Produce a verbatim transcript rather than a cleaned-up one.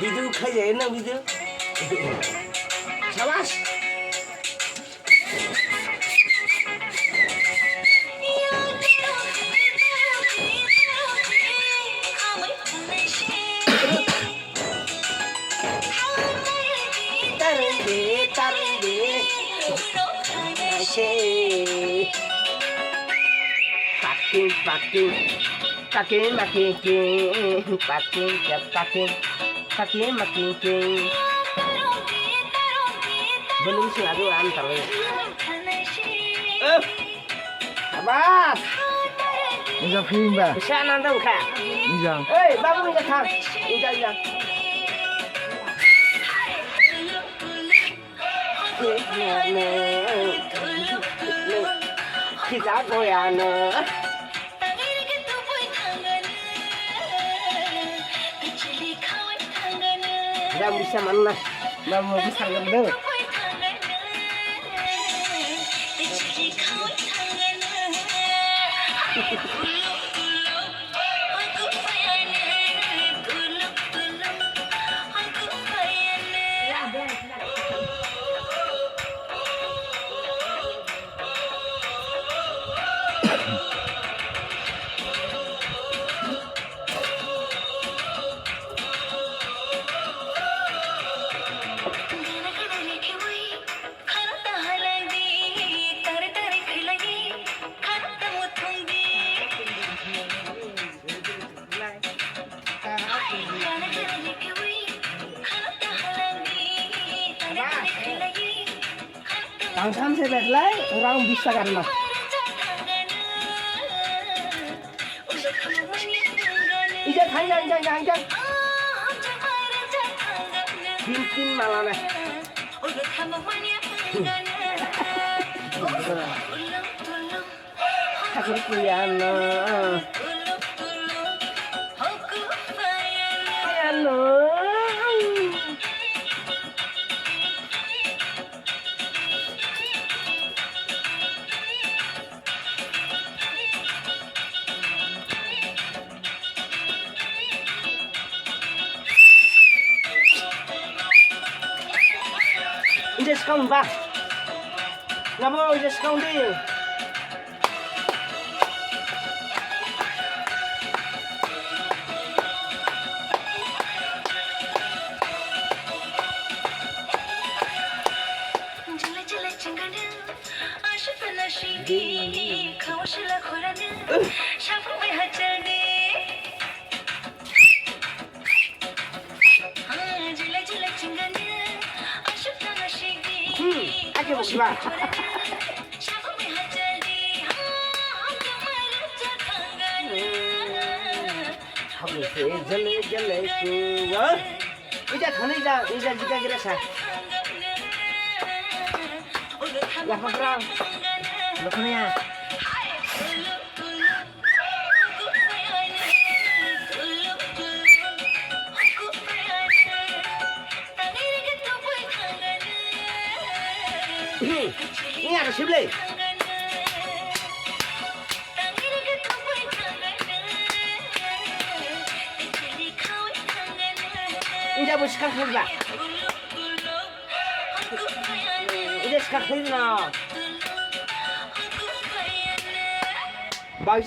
Video khai jai na video. Sabas. Tarde, tarde. Paking, paking. Paking, paking, king. Paking, ya, paking. Paking, paking, king. Belum sih, aduh, antar. Eh. Abbas. Ija phim ba. Bisa nang dong kha. Ija. Hei, babu ija thang. Ija, ija. Khija goya no. Ram bisa manna. Ram bisa manna. Tangsam se betlai, orang bisa kan mah. Ija thang jang jang jang jang. Tin tin mala na. Tabuk kuyana. Kuyana. Ija skang ba. Nabo ija skang di. Hmm, ake bo kiba. Hablo se jale jale kuwa. Ija thani ja, ija jika gira sa. Ya, pakrang. Lo khani ya. Ini ada sih, Blay. Ini apa sih, Kak? Ini sekarang ini, no. Bau